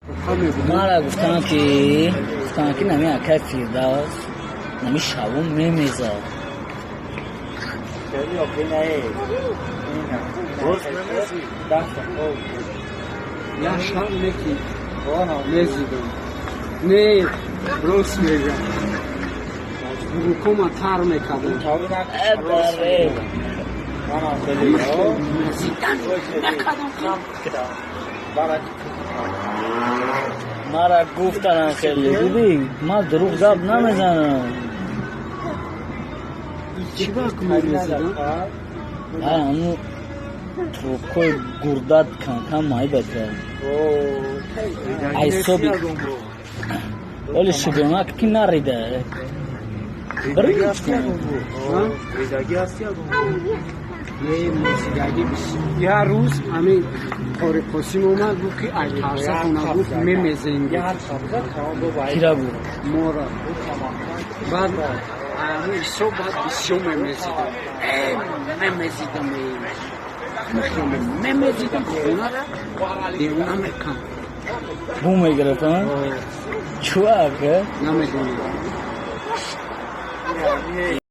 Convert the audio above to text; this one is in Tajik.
Мара гуфтанд, ки нами акай Фирдавс нами шавум мемезад. Хеле охи не. Рост мемезӣ? Даста хоб. Я шаб неки мезидам. Не, рост мегам. Рукома тар мекардам. Э, Манам хеле. Мезидан накардам. Мара гуфтанам, хеле диди, ман дурӯғ гап намезанам. Чӣ вақт мемезидам? Ану трубкои гурдат камкам майда кард. Айсоби оли шугонак ки нарида. Ридагӣ ҳаст ягон? Не, мезидагӣ як рӯз ҳамин Қори Қосим омад, гуфт, ки ай тарсатона, гуфт, мемезем. Кира гуфт? Мора. Баъд ҳамин ҳисоб, баъд бисёр мемезидам, мемезидам, мемезидам, хонара девона мекам. Бу мегирифт, чӯ ака? Намедонам.